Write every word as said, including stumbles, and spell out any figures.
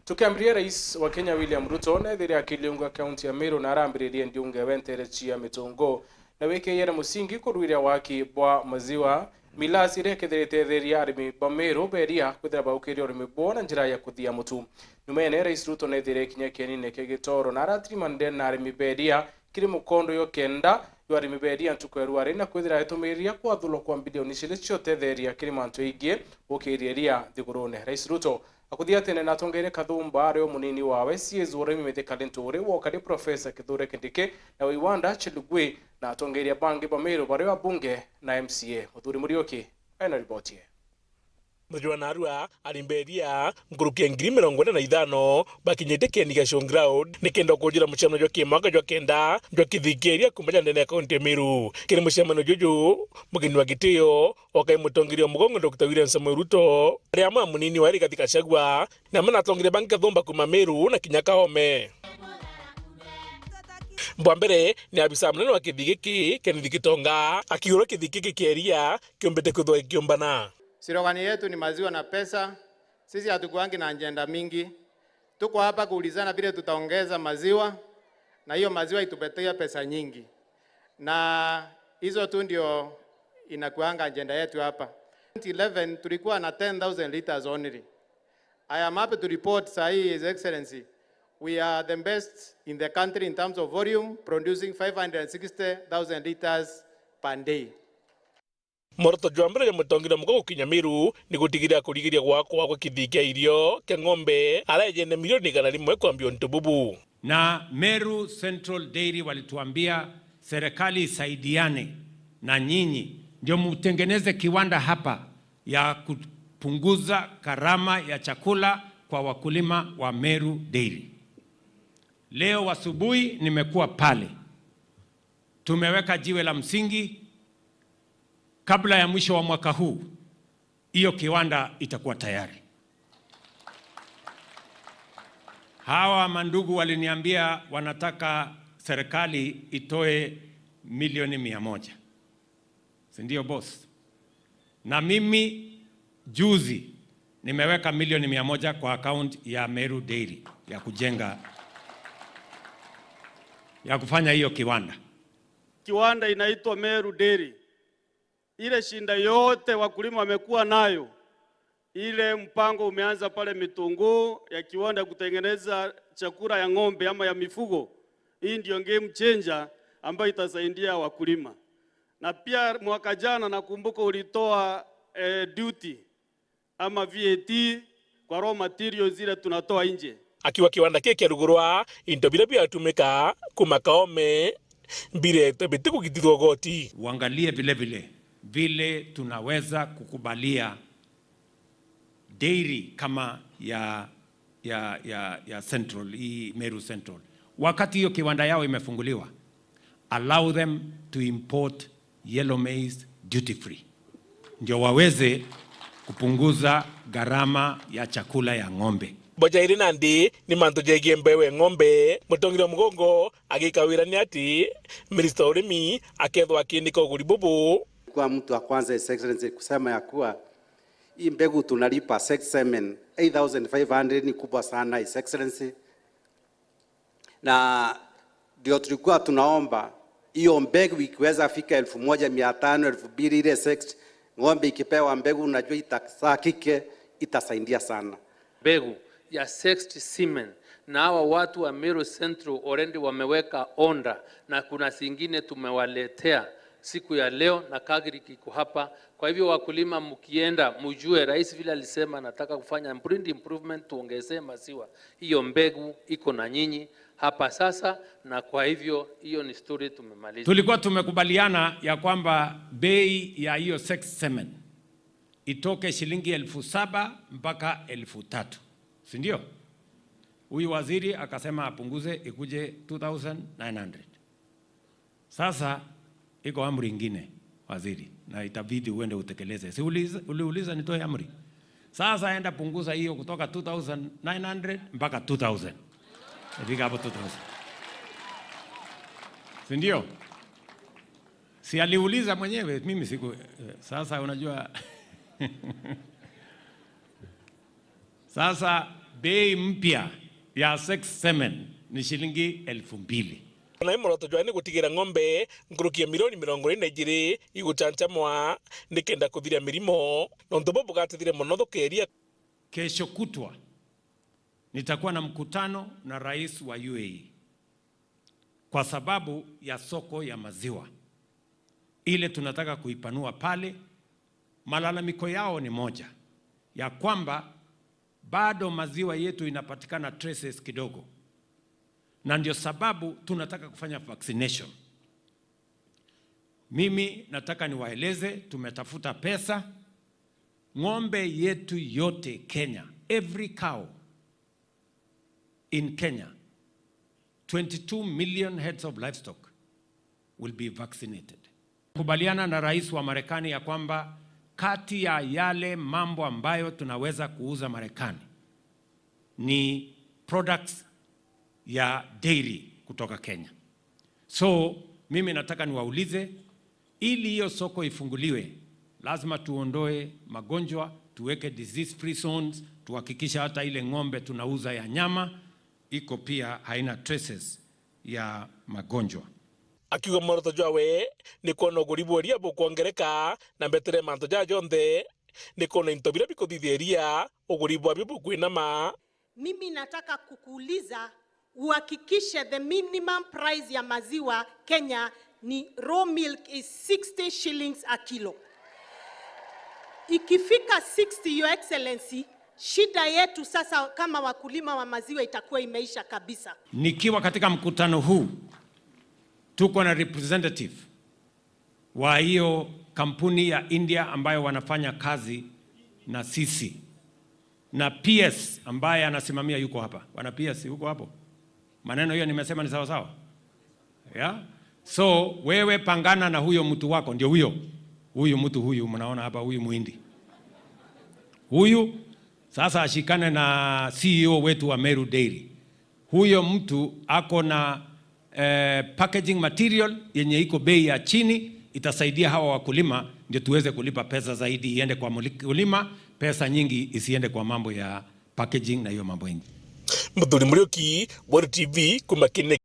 Tukiambiria, Rais wa Kenya William Ruto neethire akiliunga kaunti ya Meru na arambiririe ndiunge ewe nteere cia Mitungu. Na wikiire musingi kuruiria waki bwa maziwa, milas iria ikethirite itheria arimi ba Meru beria kwithira baukiria urimi bwao na njira ya kuthia mutu. Nyumene, Rais Ruto neethire kinya kienine kia Gitoro na aratirima ndene na arimi beria kiri mukondo yo kenda yo arimi beria ntuku ya ruari na kwithira aitumiriria kwathurwa kwa mbilioni ciiri cia utetheria kiri mantu jaingi gukiria iria nthigurune. Rais Ruto akuthiatene na atongeria Kathumba ari o munini wawe, C S wa urimi Mithika Linturi, wokari Profesa Kithure Kindiki na Waiwanda Chelugui na atongeria bangi ba Meru bari o abunge na M C A. Muthuri Muriuki ena riboti ii. Muthenya wa narua, arimi beria nkuruki ya ngiri mirongo ina na ithano bakinyite Kieni Gashong Ground nikenda kujira mucemanio jwa kimwaka jwa kenda jwa kithikieria kuuma ja ndene ya kaunti ya Meru. Kiri mucemanio juju, mugeni wa gitio okai mutongeria wa mugongo Doctor William Samoei Ruto, ari amwe na munini wa Rigathi Gachagua, na amwe na atongeria bangi Kathumba kuuma Meru na kinya Kaome. Bwa mbere ni abisa munene wa kithii giki, Kenneth Gitonga, akiuga kithii giki kia iria kiumbite kwithwa gikiumbana. Slogan yetu ni maziwa na pesa. Sisi hatukuangi na ajenda mingi. Tuko hapa kuulizana vile tutaongeza maziwa, na hiyo maziwa itupatie pesa nyingi. Na hizo tu ndio inakuanga ajenda yetu hapa. Twenty eleven tulikuwa na ten thousand liters only. I am happy to report, sahi, His Excellency, we are the best in the country in terms of volume, producing five hundred sixty thousand liters per day. Mworoto jwa mbere jwa mutongeria muka gukinya Meru ni gutigiria kurigiria gwakwa gwa kithii kia irio kia ng'ombe ara ejene milioni igana rimwe kwambia untu bubu. Na Meru Central Dairy walituambia serikali isaidiane na nyinyi ndio mutengeneze kiwanda hapa ya kupunguza gharama ya chakula kwa wakulima wa Meru Dairy. Leo asubuhi nimekuwa pale, tumeweka jiwe la msingi. Kabla ya mwisho wa mwaka huu, hiyo kiwanda itakuwa tayari. Hawa mandugu waliniambia wanataka serikali itoe milioni mia moja. Si ndio, boss? Na mimi juzi nimeweka milioni mia moja kwa account ya Meru Dairy ya kujenga, ya kufanya hiyo kiwanda. Kiwanda inaitwa Meru Dairy. Ile shinda yote wakulima wamekuwa nayo, ile mpango umeanza pale Mitunguu ya kiwanda ya kutengeneza chakula ya ng'ombe ama ya mifugo. Hii ndio game changer ambayo itasaidia wakulima. Na pia mwaka jana nakumbuka ulitoa, eh, duty ama V A T kwa raw materials zile tunatoa nje. Akiuga kiwanda kii kiarugurwa, into biria biatumika kuma Kaome biretwe bitikugitithua ugoti. Uangalie vile vile vile tunaweza kukubalia dairy kama ya, ya, ya, ya Central, hii Meru Central. Wakati hiyo kiwanda yao imefunguliwa, allow them to import yellow maize duty free, ndio waweze kupunguza gharama ya chakula ya ng'ombe. Bojairi nandi ni mantu jegie mbeu ya ng'ombe, mutongeria mugongo agikawirania ati minista wa urimi akethwa akiinika uguri bubu. Kwa mtu wa kwanza, His Excellency, kusema ya kuwa hii mbegu tunalipa sex semen eight thousand five hundred ni kubwa sana, His Excellency. Na ndio tulikuwa tunaomba hiyo mbegu ikiweza fika elfu moja mia tano, elfu mbili, ile sex, ng'ombe ikipewa mbegu, unajua itazaa kike, itasaidia sana. Mbegu ya sexed semen, na hawa watu wa Meru Central already wameweka order, na kuna zingine tumewaletea siku ya leo, na Kagri kiko hapa. Kwa hivyo, wakulima, mkienda, mjue rais vile alisema anataka kufanya breed improvement, tuongezee maziwa. Hiyo mbegu iko na nyinyi hapa sasa, na kwa hivyo hiyo ni story tumemaliza. Tulikuwa tumekubaliana ya kwamba bei ya hiyo sex semen itoke shilingi elfu saba mpaka elfu tatu, si ndio? Huyu waziri akasema apunguze, ikuje two thousand nine hundred. Sasa iko amri ingine, waziri, na itabidi uende utekeleze. Si uliza, uliuliza nitoe amri? Sasa enda punguza hiyo kutoka two thousand nine hundred mpaka two thousand. Ifika hapo two thousand. Si ndio? Si aliuliza mwenyewe, mimi siku, eh, sasa unajua. Sasa Bei mpya ya sex semen ni shilingi elfu mbili. Nae mworoto jwawe ni gutigira ng'ombe nkuruki ya milioni mirongo iri na ijiri iguchanchamwa nikenda kuthiria mirimo, nontu buu bugatethire mono thukeria. Kesho kutwa nitakuwa na mkutano na rais wa U A E kwa sababu ya soko ya maziwa ile tunataka kuipanua pale. Malalamiko yao ni moja, ya kwamba bado maziwa yetu inapatikana traces kidogo, na ndio sababu tunataka kufanya vaccination. Mimi nataka niwaeleze, tumetafuta pesa. Ng'ombe yetu yote Kenya, every cow in Kenya, twenty-two million heads of livestock will be vaccinated. Kubaliana na rais wa Marekani ya kwamba kati ya yale mambo ambayo tunaweza kuuza Marekani ni products ya dairy kutoka Kenya. So, mimi nataka niwaulize, ili hiyo soko ifunguliwe, lazima tuondoe magonjwa, tuweke disease free zones, tuhakikisha hata ile ng'ombe tunauza ya nyama iko pia haina traces ya magonjwa. Akiuga mworoto jwawe ni kwona uguri bwa iria bukwongereka na mbetere mantu jaja jonthe ni kwona into biria bikuthithia iria uguri bwabio bukwinama. Mimi nataka kukuuliza uhakikishe the minimum price ya maziwa Kenya ni raw milk is sixty shillings a kilo. Ikifika sixty, Your Excellency, shida yetu sasa kama wakulima wa maziwa itakuwa imeisha kabisa. Nikiwa katika mkutano huu, tuko na representative wa hiyo kampuni ya India ambayo wanafanya kazi na sisi, na P S ambaye anasimamia yuko hapa. Bwana P S, yuko hapo? Maneno hiyo nimesema ni sawa sawa? Yeah? So, wewe pangana na huyo mtu wako, ndio huyo. Huyu mtu huyu mnaona hapa, huyu Muhindi. Huyu sasa ashikane na C E O wetu wa Meru Dairy. Huyo mtu ako na, eh, packaging material yenye iko bei ya chini, itasaidia hawa wakulima, ndio tuweze kulipa pesa zaidi iende kwa muli-, kulima, pesa nyingi isiende kwa mambo ya packaging na hiyo mambo ingine. Muthuri Muriuki, Weru T V, kuma Kine.